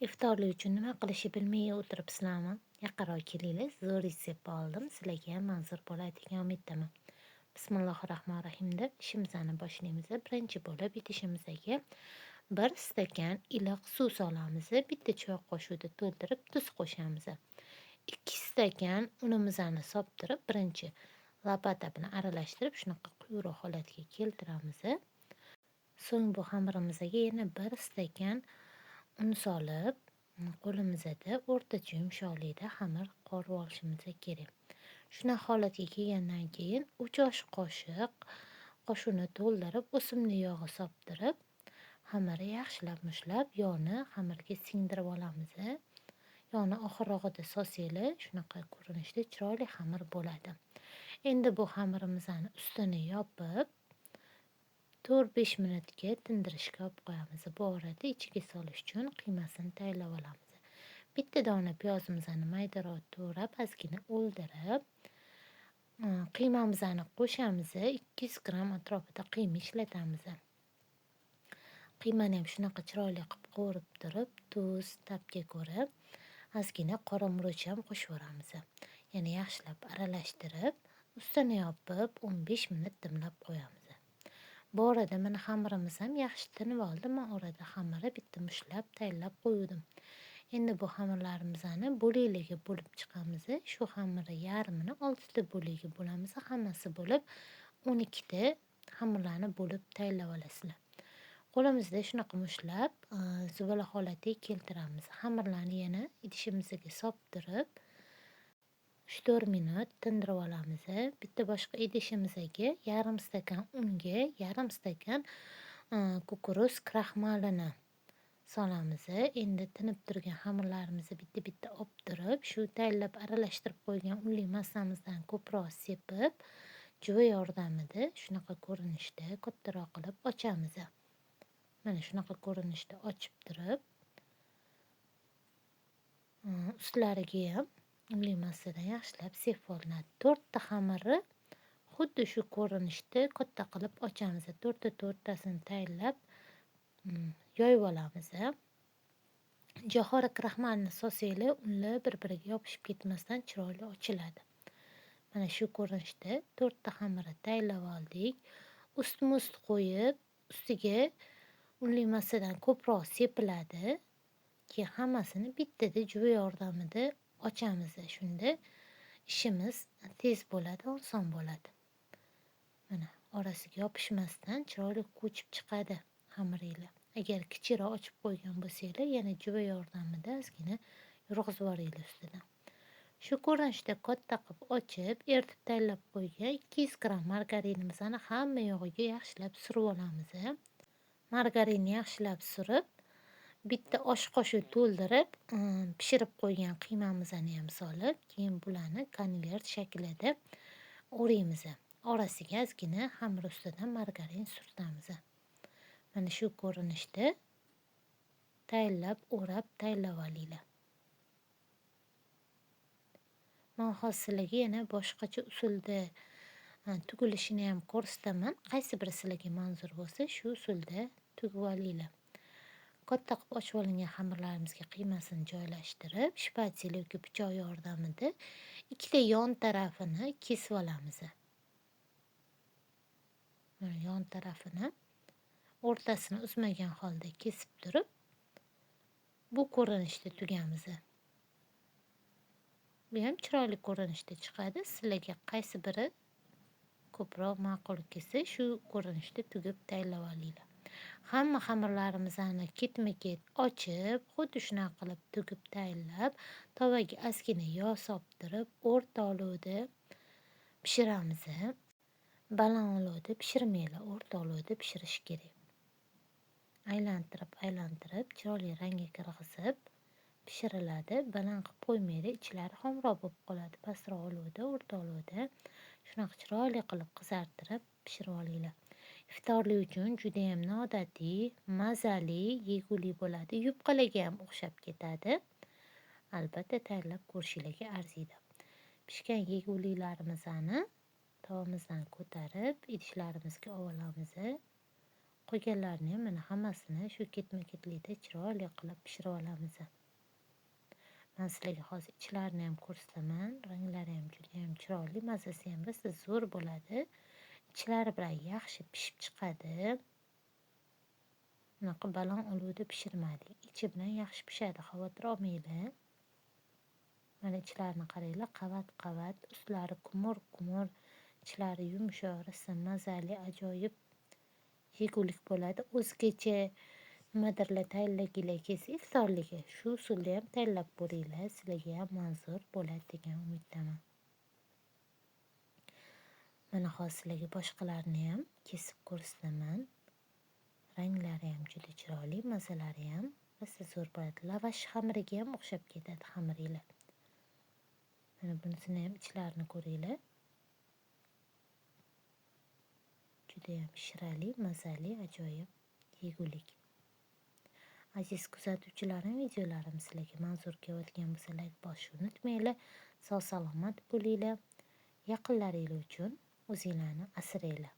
Iftorlik uchun nima qilishni bilmay o'tiribsizlarmi? Yaqinroq kelinglar, zo'r retsept oldim. Sizlarga ham manzur bo'ladi degan umiddaman. Bismillahir rohmanir rohim deb ishimizni boshlaymiz. Birinchi bo'lib idishimizga 1 stakan iliq suv solamiz. Bitta choy qoshiqda to'ldirib tuz qo'shamiz. 2 stakan unimizni solib birinchi lopata bilan aralashtirib shunaqa quyuqroq holatga keltiramiz. So'ng bu xamirimizga yana 1 stakan un solib, qo'limizda o'rtacha yumshoqlikda xamir qorib olishimiz kerak. Shunaqa holatga kelgandan keyin 3 osh qoshiq qoshini to'ldirib o'simlik yog'i solib xamirni yaxshilab mushlab, yog'ni xamirga singdirib olamiz. Yog'ni oxirrog'ida solsanglar, shunaqa ko'rinishda chiroyli xamir bo'ladi. Endi bu xamirimizni ustini yopib 4-5 minutga tindirishga olib qo'yamiz. Bu orada ichiga solish uchun qiymasini tayyorlab olamiz. Bitta dona piyozimizni maydaroq to'g'rab, ozgina o'ldirib, qiymamizni qo'shamiz. 200 gramm atrofida qiyma ishlatamiz. Qiymani ham shunaqa chiroyli qilib qovurib turib, tuz, ta'bga ko'ra ozgina qora murch ham qo'shib yuboramiz. Yana yaxshilab aralashtirib, ustini yopib 15 minut dimlab qo'yamiz. Bu orada mana xamirimiz ham yaxshi tinib oldi. Men orada xamirni bitta mushlab tayyorlab qo'ydim. Endi bu xamirlarimizni bo'laklarga bo'lib chiqamiz. Shu xamirni yarmini 6 ta bo'lakka bo'lamiz. Hammasi bo'lib 12 ta xamirlarni bo'lib tayyorlab olasizlar. Qo'limizda shunaqa mushlab, zuvala holatiga keltiramiz. Xamirlarni yana idishimizga solib turib 3-4 minut tindirib olamiz. Bitta boshqa idishimizga yarim stakan unga yarim stakan kukuruz kraxmalini solamiz. Endi tinib turgan xamirlarimizni bitta-bitta olib turib, shu tayyorlab aralashtirib qo'ygan unli massamizdan ko'proq sepib, juva yordamida shunaqa ko'rinishda kattaroq qilib ochamiz. Mana shunaqa ko'rinishda ochib turib, ustlariga ham unli massadan yaxshilab sepib olinadi. 4 ta xamirni xuddi shu ko'rinishda katta qilib ochamiz. 4 ta-4tasini tayyorlab yoyib olamiz. Johora kraxmalni solsanglar, unlar bir-biriga yopishib ketmasdan chiroyli ochiladi. Mana shu ko'rinishda 4 ta xamirni tayyorlab oldik. Ustma-ust qo'yib, ustiga unli massadan ko'proq sepiladi. Keyin hammasini bittada juva yordamida ochamiz. Shunda ishimiz tez bo'ladi, oson bo'ladi. Mana orasiga yopishmasdan chiroyli ko'chib chiqadi xamiringlar. Agar kichikroq ochib qo'ygan bo'lsanglar, yana juva yordamida ozgina yurg'izib yuboringlar ustidan. Shu ko'rinishda katta qilib ochib, eritib tayyorlab qo'ygan 200 gramm margarinimizni hamma yog'iga yaxshilab surib olamiz. Margarinni yaxshilab surib, bitta osh qoshiq to'ldirib, pishirib qo'ygan qiymamizni ham solib, keyin bularni konvert shaklida o'raymiz. Orasiga ozgina xamir ustidan margarin surtamiz. Mana shu ko'rinishda tayyorlab, o'rab tayyorlab olinglar. Men hozir sizlarga yana boshqacha usulda tugilishini ham ko'rsataman. Qaysi biri sizlarga manzur bo'lsa, shu usulda tugib olinglar. Katta qilib ochib olingan xamirlarimizga qiymasini joylashtirib, shpatel yoki pichoq yordamida ikkita yon tarafini kesib olamiz. Mana yon tarafini o'rtasini uzmagan holda kesib turib, bu ko'rinishda tugamiz. Bu ham chiroyli ko'rinishda chiqadi. Sizlarga qaysi biri ko'proq ma'qul kelsa, shu ko'rinishda tugib tayyorlab olinglar. Hamma xamirlarimizni ketma-ket ochib, xuddi shunaqa qilib tugib tayyorlab, tovaga ozgina yog' solib turib, o'rta olovda pishiramiz. Baland olovda pishirmanglar, o'rta olovda pishirish kerak. Aylantirib, chiroyli rangga kirgizib pishiriladi. Baland qilib qo'ymanglar, ichlari xomroq bo'lib qoladi. Pastroq olovda, o'rta olovda shunaqa chiroyli qilib qizartirib pishirib olinglar. Iftorlik uchun juda ham noodatiy, mazali, yegulik bo'ladi. Yupqalarga ham o'xshab ketadi. Albatta tayyorlab ko'rishinglarga arziydi. Pishgan yeguliklarimizni tovamizdan ko'tarib, idishlarimizga olamiz. Qolganlarini ham mana hammasini shu ketma-ketlikda chiroyli qilib pishirib olamiz. Men sizlarga hozir ichlarini ham ko'rsataman. Ranglari ham juda ham chiroyli, mazasi ham rosa zo'r bo'ladi. Ichlari bilan yaxshi pishib chiqadi. Bunaqa baland olovda pishirmadik. Ichi bilan yaxshi pishadi, xavotir olmanglar. Mana ichlarini qaranglar, qavat-qavat, ustlari kumur-kumur, ichlari yumshoq, rosa mazali, ajoyib yegulik bo'ladi. O'zgacha nimadirlar tayyorlaginglar kelsa iftorlikka shu usulda ham tayyorlab ko'ringlar, sizlarga ham manzur bo'ladi degan umiddaman. Mana hozir sizlarga boshqalarini ham kesib ko'rsataman. Ranglari ham juda chiroyli, mazalari ham rosa zo'r bo'ladi. Lavash xamiriga ham o'xshab ketadi xamiringlar. Mana bunisini ham ichlarini ko'ringlar. Juda ham shirali, mazali, ajoyib yegulik. Aziz kuzatuvchilarim, videolarim sizlarga manzur kelayotgan bo'lsa, like bosishni unutmanglar. Sog' salomat bo'linglar. Yaqinlaringlar uchun o'zinglarni asranglar.